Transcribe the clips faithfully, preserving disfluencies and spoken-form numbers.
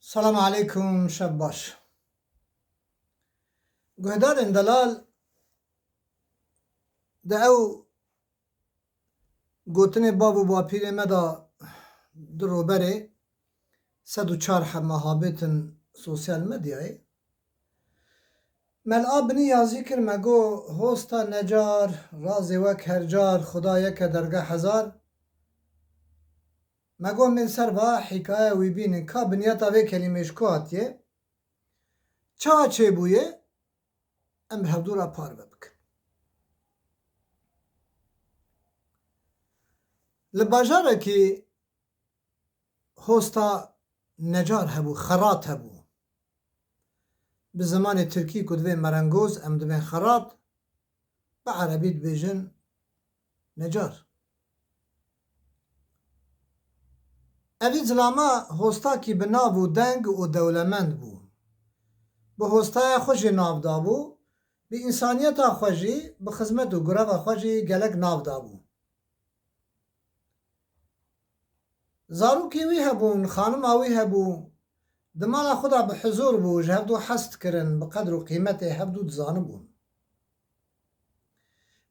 Selam aleykum, şev baş. Guhdarên delal, di ew gotinê bav û bapîrê me de du roberê sed û çar hema habêtin sosyal medyayê. Mela binî yazî kir, me got, "Hosta necar, razê wek her car, Xuda yek e dergeh hezar." Me got, "Mêr ser va hîkaye wî bînin, ka binyata vê kelîmê ji ku hatiye? Çawa çêbûye? Em bi hevdû re parve bikin." Li bajarekî hosta necar hebû, xerat hebû. Bi zimanê tirkî ku divê merengoz, em dibên xerat, bi erebî dibêjin necar. Evî zilama hostakî bi nav û deng û dewlemend bû. Bi hostaya xwe jî nav dabû, bi însaniyeta xwe jî, bi xizmet û gureva xwe jî gelek nav dabû. Zarokê wî hebûn, xanima wî hebû, di mala xwe de bi huzûr bû, ji hevdû hez dikirin, bi qedr û qîmetê hevdû dizanibûn.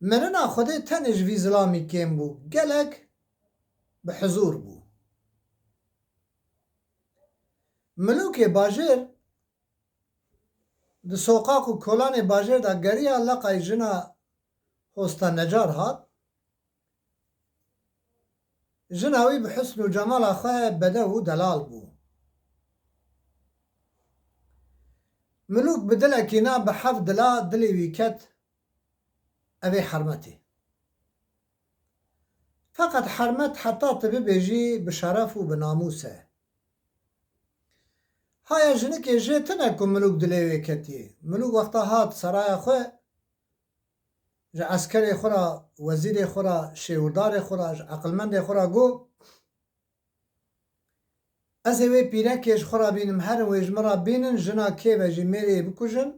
Mirina Xwedê tenê ji vî zilamî kêm bû, gelek bi huzûr bû. Milûkê bajêr di soqaq û kolanê bajêr de geriya, leqay jina hosta necar hat. Jina wî bi husn û cemala xwe bedew û delal bû. Milûk bi dilekî na bi heft dila dilê wî ket, ev ê hermet e. Feqet hermet heta tu bibêjî bi şeref û bi namûs e. Haya jinikê jê tune ku milûk dilê wê ketiye. Milûk wexta hat seraya xwe, ji eskerê xwe re, wezîrê xwe re, şêwirdarê xwe re, ji eqilmendê xwe re got, "Ez ê wê pîrekê ji xwe re bînim, herin wê ji min re bînin, jina kê ve jî mêrê yê bikujin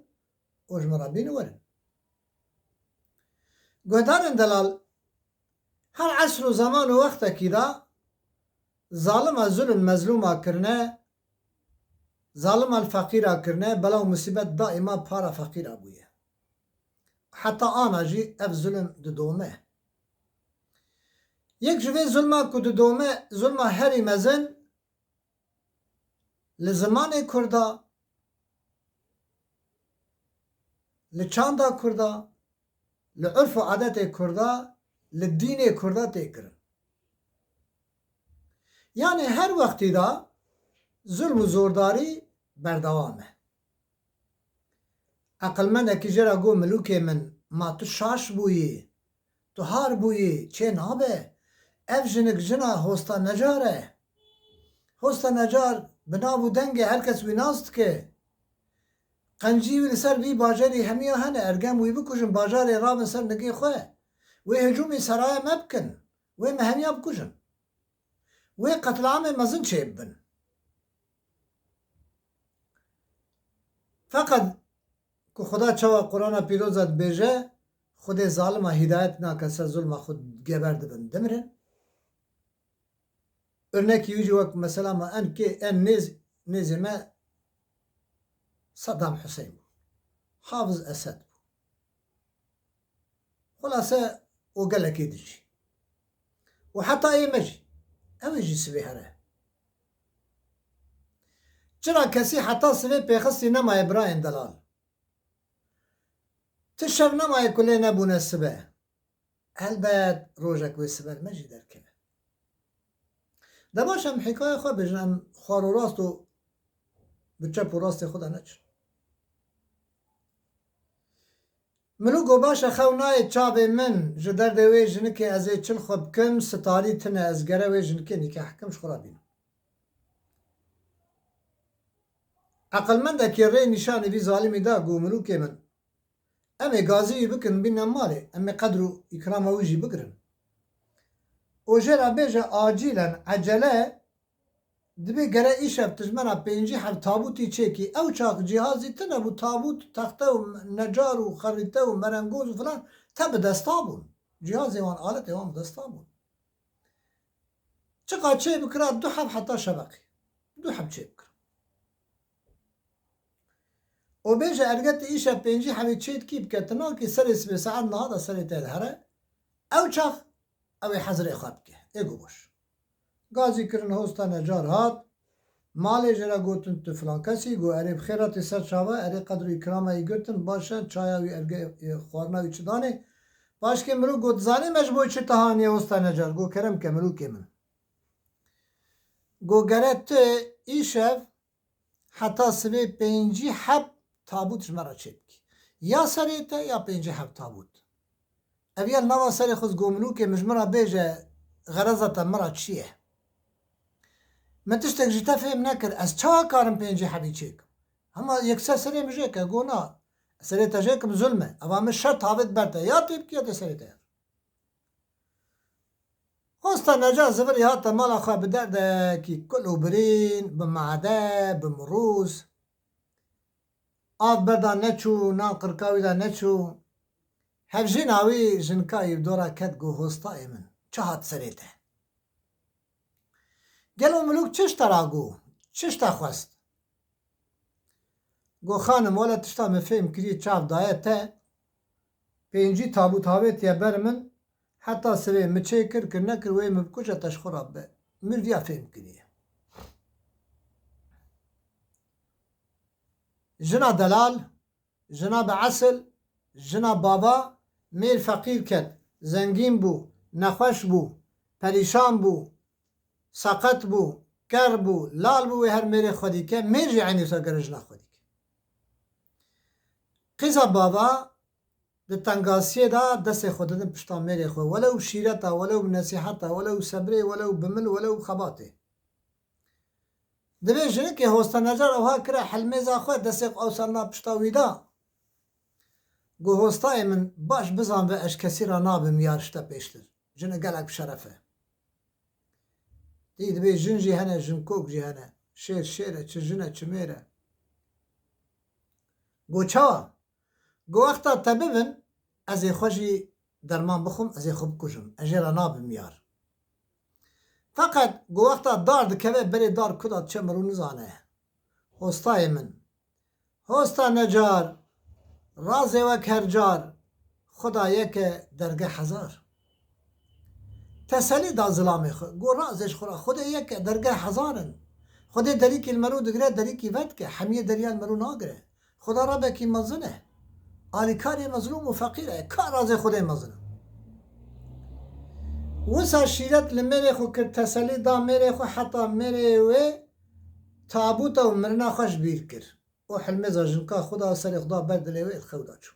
û ji min re bînin werin." Guhdarên delal, her esr û zeman û wextekî de zalima zulm mezlûma kirine, zalima li feqîra kirine, bela û musîbet daîma para feqîra bûye. Heta ana jî ev zulm didome. Yek ji vê zulma ku didome, zulma herî mezin, li zimanê Kurda, li çanda Kurda, li urf û adetê Kurda, li dînê Kurda tê kirin. Yanî her wextî de zulm û zordarî berdewam e. Eqilmendekî jê re got, "Milûkê min, ma tu şaş bûyî, tu har bûyî, çê nabe. Ev jinik jina hosta necar e. Hosta necar bi nav û dengê her kes wî nas dike. Qencî wî li ser vî bajarî hemiya hene, ergem wî bikujin, bajarê rabin ser nigê xwe. Wê hicûmî seraya me bikin, wê me hemiya bikujin. Wê qetlamê mezin çêbibin." Feqet ku Xuda çawa Qur'ana Pîroz de dibêje, Xwedê zalima hîdayet nake, ser zulma xwe geber dibin, dimirin. Örnekî wî jî wek mesela me en kê, en nêz, nêzê me Saddam Hussein bû. Hafiz Esed bû. Xulase, û gelekî din jî. Û heta ê me jî. Ew ê jî sibê here. Çira kesî heta sibê pêxistî nemaye birayên delal. Ti şev nemaye ku lê nebûne sibe. Helbet rojek wê sibe li me jî derkeve. De baş em hîkaya xwe bêjin, em xwar û rast û bi çep û rastê xwe de neçin. Milûk got, "Baş e, xew nayê çavê min, ji derdê wê jinikê ez ê çi li xwe bikim, sitarî tine, ez gere wê jinikê nîkeh kim, ji xwe re bînim." Eqilmendekî rê nîşanî vî zalimî da, got, "Milûkê min, em ê gazî wî bikin, bînin malê, em ê qedr û îkrama wî jî bigirin." Û jê re bêje, "Acîlen, ecele, dibê gere îşev tu ji me re pêncî heb tabûtî çêkî." Ew çax cîhazî tune bû, tabût, texte û necar û xerîte û merengoz û filan te bi desta bûn. Cîhazê wan, aletê wan bi desta bûn. Çiqa çê bikira, du heb heta şeveqê. Du heb çê bikira. û bêje erge tu îşev pêncî hebî çê dikî bike, tu nakî serê sibê saet niha de serê te dihere. Ew çax ew ê hezirê xwe bike. Ê ku boş. Gazî kirin, Hosta Necar hat. Malê jê re gotin, tu filan kesî, got, erê bi xêr hatî ser çava, erê qedr û îkrama wî girtin, baş e, çaya wî, erge, e, xwarina wî çi danê. Paşkê mirov got, zanî me ji bo çi te haniye Hosta Necar, got, kerem ke mirokê min. Got, gere tu îşev heta sibê pêncî heb tabût ji me re çêbikî. Ya serê te ya pêncî heb tabût. Ev ya li nava serê xwe zgomilûkê min ji min re bêje, xereza te min re çi ye? Min tiştek ji te fêm nekir, ez çawa karim pêncî hebî çêkim? Hema yekser serê min jê ke, go na, serê te jêkim zulm e. Eva min şert havêt ber te, ya tê bikî ya tê serê te. Hosta Necar zivirî hate mala xwe bi derdekî kul û birîn, bi made, bi mirûz. Av berda neçû, nan qirka wî de neçû. Hevjîna wî jinka yî bi dora ket, got, Hostayê min, çi hat serê te? Gelo milûk çi ji te ra got? Çi ji te xwest? Got, xanim, wele tişta min fêm kiriye çav daye te, pêncî tabût havêtiye ber min, heta sibê min çê kir, kir nekir, wê min bikuje te ji xwe re bibe. Min viya fêm kiriye. Jina delal, jina bi esil, jina bava, mêr feqîr ket, zengîn bû, nexweş bû, perîşan bû, seqet bû, ker bû, lal bû, wê her mêrê xwe dîke, mêr jî eynî wisa gere jina xwe dîke. Qîza bava di tengasiyê de destê xwe didin pişta mêrê xwe, welew bi şîreta, welew bi nesîheta, welew bi sebrê, welew bi mil, welew bi xebatê. Divê jinikê Hosta Necar ewha kire helmêza xwe, destê xwe ew sal na pişta wî da. Got, Hostayê min, baş bizan ve ez ji kesî re nabim yar ji te pêştir. Jinik gelek bi şeref e. Dî dibê jin jî hene, jinkok jî hene. Şêr şêr e, çi jin e, çi mêr e. Got, çawa? Got, wexta te bibin, ez ê xwe jî derman bixwim, ez ê xwe bikujim. Ez jê re nabim yar. Feqet got, wexta dar dikeve, berê dar ku da diçe mirov nizane. Hostayê min. Hosta Necar, razê wek her car, Xuda yek e, dergeh hezar. Teselî da zilamê xwe. Got, razê ji xwe re, Xwedê yek e, dergeh hezar in. Xwedê derîkî li merû digire, derîkî vedike, hemiyê derya li merû nagire. Xuda Rebekî mezin e. Alîkarê mezlûm û feqîr e. Ka razê Xwedê mezin e. Wisa şîret li mêrê xwe kir, teselî da mêrê xwe, heta mêrê wê tabûta û mirina xwe ji bîr kir. Û hilmêza jinka xwe da serê xwe da ber dilê wê, li xew da çû.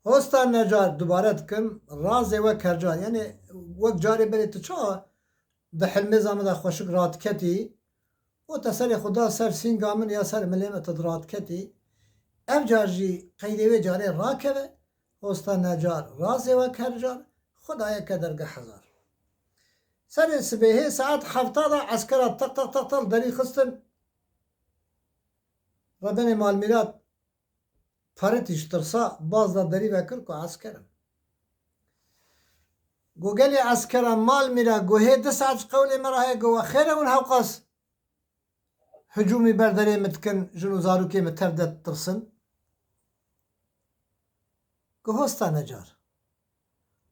Hosta Necar, dubare dikim, razê wek her car. Yanî wek carê berê tu çawa di hilmêza min de xweşik radiketî û te serê xwe da ser sînga min ya ser milê min, tu diradiketî. Ev car jî qeydê wê carê rakeve, Hosta Necar, razê wek her car, Xuda yek e, dergeh hezar. Serê sibêhê saet hefta de eskera teq teq teq teq derî xistin. Rebenê Malmîrat paritî ji tirsa baz da derî vekir ku esker in. Got, gelê eskera Malmîra, got, hê di saet ji qewlê me re heye, got, we xêr e hûn hewqas hicûmî ber derê min dikin, jin û zarokê min tev de ditirsin? Got, Hosta Necar,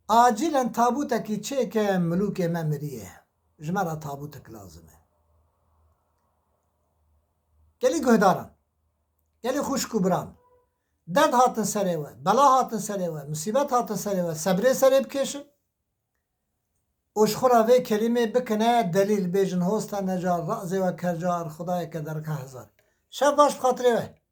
acîlen tabûtekî çêke, milûkê me miriye. Ji me re tabûtek lazim e. Gelî guhdaran, gelî xwişk û biran, derd hatin serê we, bela hatin serê we, musîbet hatin serê we, sebrê serê bikêşin û ji xwe re vê kelîmê bikine delîl, bêjin, Hosta Necar, razê wek her car, Xuda yek e, dergeh hezar. Şev baş bi xatirê we.